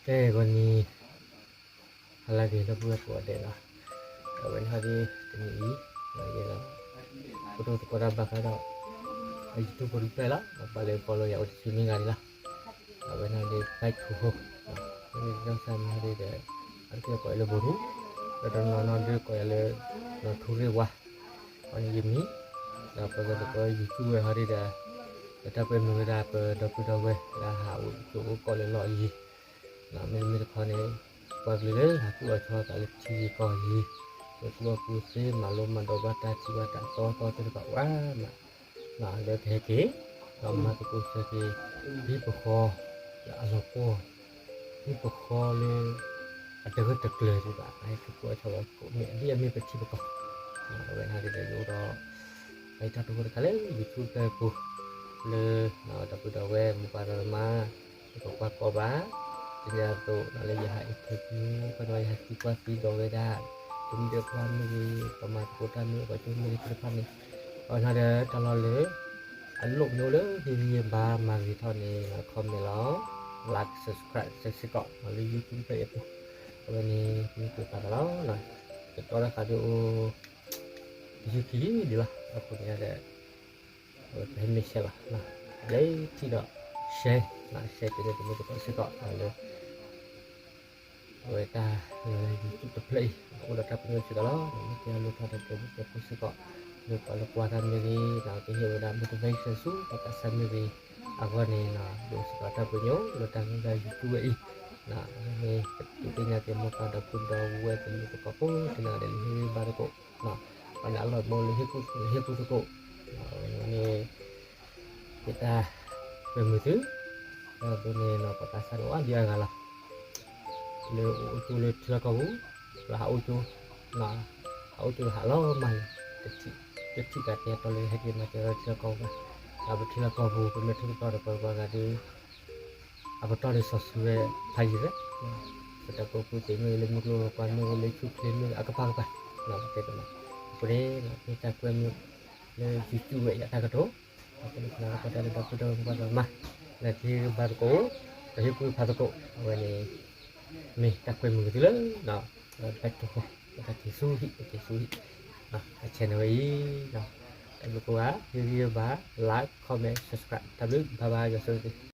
ကဲ ဂီၤနံၤ ဟါလၢအဂ့ၤ ဒီပုၢ်ဝဲၢ်ကိးဂၤဒဲးလီၤ. အဝဲန့ၣ်ဟီဒ်တနံၤအံၤ ယဲလီၤ ပဒိၣ်သကိးတၢ်ဘၣ်ဃးဒီး YouTube ပူၤတဖျၢၣ်လီၤ. ပှၤလၢ follow ယၤအိၣ်တဆံမ့ၢ်ဂၤဒံးလီၤ. အဝဲန့ၣ်ဒ် back to home မ့ၢ်ဒ်ကီၢ်စၢ်မ့ၢ်ဟီဒ်ဒီး အတက့ၢ်ကိးယၤလၢ ဘိၣ်ရူ ဒီးတနီၤနီၤဒ်ကိးယၤလၢ နီၢ်ထူရ့ၣ်ဝါ အဝဲန့ၣ်ယမံၤ ဒီးပကသကိး YouTube ဝဲဟီဒ်ဒီး ပတၢ်ကွဲမုာ်ဝဲဒၣ်ပဒီပုၢ်ဒီဝဲၢ်လၢဟးအိၣ်ကၠိအိၣ်ကီးလၢလီၢ်အယံၤ မ့တမ့ၢ်တခီန့ၣ် ပှၤကလုာ်လၢဟးကူၣ်အီၤဆီသးလၢထံဂ့ၢ်ကီၢ်ဂ့ၢ် လၢကူၣ်ဘၣ်ကူၣ်သ့ မၤလိမၤဒိးဘၣ်တၢ်ထံၣ်ဘၣ်တၢ်သီသီသ့ၣ်တဖၣ်ဝဲမး လၢကဟဲက့ၤ ဒီးမၤသကိးဆၢက့ၤ ဟံၣ်ပဃီ လၢအလီၤပှီၢ် ဟံၣ်ပဃီလၢ အတဂၢၢ်တကျၢၤဒံးဘၣ် ဟဲက့ၤကူၣ်အီၤဆီဘၣ် မ့ၢ်အဒ်အမ့ၢ်ပထံပကီၢ် အဝဲဟီဒ်ဒီးယအိၣ်ဒီး ပတၢ်တိာ်ခိၣ်တခါလၢ YouTube တၢ်ပူၤ လၢ ဒီပုၢ်ဒီဝဲၢ်မိၢ်ပၢ်ဒီးမါ ပကွၢ်ကီဘၣ် သ့ၣ်ညါအသိး လၢယဟး interview ခီဒီး ယဟးသံကွၢ်သံဒိးဝဲဒၣ် သုမ့ၢ်ဒိးကွၢ်မ့ၢ်ဂ့ၤ ပမၤသကိးတၢ်မ့ၢ်ဂ့ၤ ပှၤကၠိမ့ၢ်ဂ့ၤသ့ၣ်တဖၣ်န့ၣ် အဝဲဟီဒီးတၢ်လီၢ်လၢ အလိၣ်မ့ၢ်အိၣ်လၢဟ့ၣ်ဂံၢ်ဘါမၤဂ့ၤထီၣ်န့ၣ် comment လီၤ like subscribe စ့ၢ်ကီး လၢ YouTube ဖဲအံၤအပူၤ အဝဲန့ၣ် မ့ၢ်က့ၤပာ်သးလီၤ ကတီၢ်တခါဒ်အိၣ် တယုၢ်ခံလံဒ်လီၤ အဃိန့ၣ်ဒီး အဝဲပဟဲမ့ၢ် share လီၤ လၢထံၣ်ဒီး share လီၤ share က့ၤန့ၣ်တမ့ၢ်တကိးစ့ၢ်ကီးလၢ အဝဲတၢ်လၢ YouTube တဖျၢၣ်အံၤ အိၣ်ဒီးတၢ်ပညိၣ်စ့ၢ်ကီးလီၤ မ့ၢ်ကဲအလိၣ်ထီၣ်ဒီးကဲပူၤကဲပူၤစ့ၢ်ကီး လၢပှၤလၢကွၢ်တၢ်မ့ၢ်ဂ့ၤ ကဟ့ၣ်ဝဲဒၣ် motivation ဆူပတၢ်ဆါမ့ၢ်ဂ့ၤ အဂီၢ်န့ၣ် ဒိးစ့ၢ်ကီးတၢ်ပညိၣ်လၢတၢ်ဂ့ၢ် YouTube ဝဲအံၤ မ့ၢ်ပသ့ၣ်ညါက့ၤမိၢ်ပၢ်ဒီပုၢ်ဒီဝဲၢ်ကလုာ်သကိးဖိ သ့ၣ်ညါဒီးလၢဟ့ၣ်ဂံၢ်ဘါသကိး ပှၤလၢအလီၤမ့ၢ်လၢဟ့ၣ်ကူၣ်လၢဟ့ၣ်ကူၣ်သကိး အဝဲန့ၣ် ယတၢ်ကွဲမုာ်သု ဒီးအသိးန့ၣ် ပသးစၢ်န့ၣ်အိၣ်ဒံးအဂၤလီၤ လၢအိၣ်ကၠိလၢထံလီၢ်ကီၢ်ပူၤ လၢဟးအိၣ်ကၠိ ဟးအိၣ်ကၠိလၢဟးလီၤမၢ်လံ တထံၣ်ကးတဲတီလၢဟဲက့ၤမၤစၢၤထံလီၢ်ကီၢ်ပူၤဘၣ် ဒီးပထံလီၢ်ကီၢ်ပူၤ ပမ့ၢ်ထံၣ်ကတီၢ်ဒီးပှၤဂၤဒီး အပတီၢ်ဒ်စီၤစုၤဝဲဖးယံာ်ဝဲ ပတၢ်ကူၣ်သ့မ့ၢ်ဂ့ၤ လၢမုၢ်ကျိၤဝဲၤကွာ်မ့ၢ်ဂ့ၤ လၢဆူၣ်ချ့မ့ၢ်ဂ့ၤ အကပၤကပၤ ပတဲတမး အဃိန့ၣ် မ့ၢ်တၢ်ကွဲမုာ်လၢ YouTube ဝဲအံၤအတၢ်ကတိၤ အဃိန့ၣ် ပနာ်ကပီၤတၢ်လၢဒီပုၢ်ဒီဝဲၢ်မိၢ်ပၢ်ဒီးမါ လၢကဟ့ၣ်ဂံၢ်ဘါသကိး ကဟ့ၣ်ကူၣ်ဖးသကိး အဝဲန့ၣ် မ့ၢ်တၢ်ကွဲမုာ်က့ၤသုလၢ ဘဲတဟီ တၢ်က့ၤဆူဟံၣ် တၢ်က့ၤဆူဟံၣ် တၢ် channel ဝဲအံၤ တၢ်ဘျုးကိးဂၤ ဟ့ၣ်ဂံၢ်ဘါ like comment subscribe တၢ်ဘျုး bye bye ယွၤဆိၣ်ဂ့ၤသု